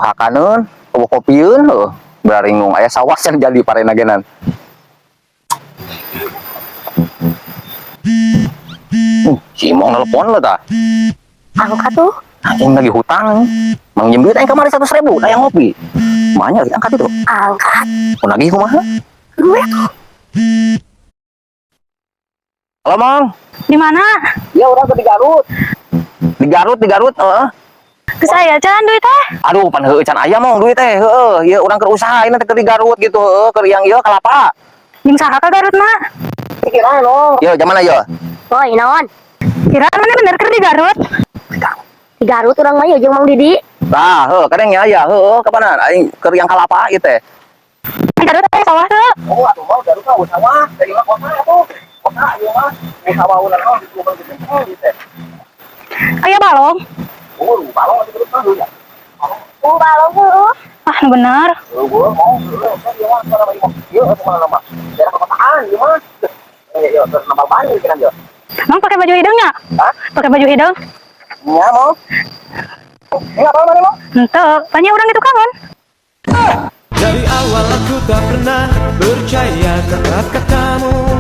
Hakaneun, euweuh kopieun heuh. Bararingung aya sawah can jadi parena genan. Si Imong nelpon lo tah. Angkat tuh. Anjing lagi hutang. Mang njem duit aing kamari 100.000, aya ngopi. Banyak diangkat itu. Angkat. Mau nagih kumaha? Gue tuh. Halo, Mang. Di mana? Ya urang ke di Garut. Di Garut, di Garut, heeh. Ke saya can duit teh. Aduh, pan heueuh can aya mong duit teh, heueuh. Ieu urang keur usaha ini teh keur di Garut gitu, heueuh, keur yang ieu kalapa. Jeung saha ka Garut na? Kira no. Yo, zaman ayo. Woi, naon? Kira mana bener keur di Garut? Di Garut urang mah jeung Mang Didi. Tah, heueuh, kadang nya aya, heueuh, kapanan aing keur yang kalapa ieu teh. Di Garut teh sawah teu. Oh, atuh mau Garut mah sawah, dari mah kota atuh. Kota ieu mah, sawah ulah naon di rumah gitu. Oh, ieu teh. Aya balong. Oh, balong atuh terus mah ya. Oh, balong heueuh. Ah, nu bener. Heueuh, mau heueuh, ieu mah mana mah ieu atuh mana mah. Daerah perkotaan ieu mah. Eh, ieu terus nambal ban ieu kira ieu. Mang pakai baju hideung nya? Hah? Pakai baju hideung? Nya mau. Ini apa mana mau? Henteu, tanya urang gitu kangen. Dari awal aku tak pernah percaya kata-katamu.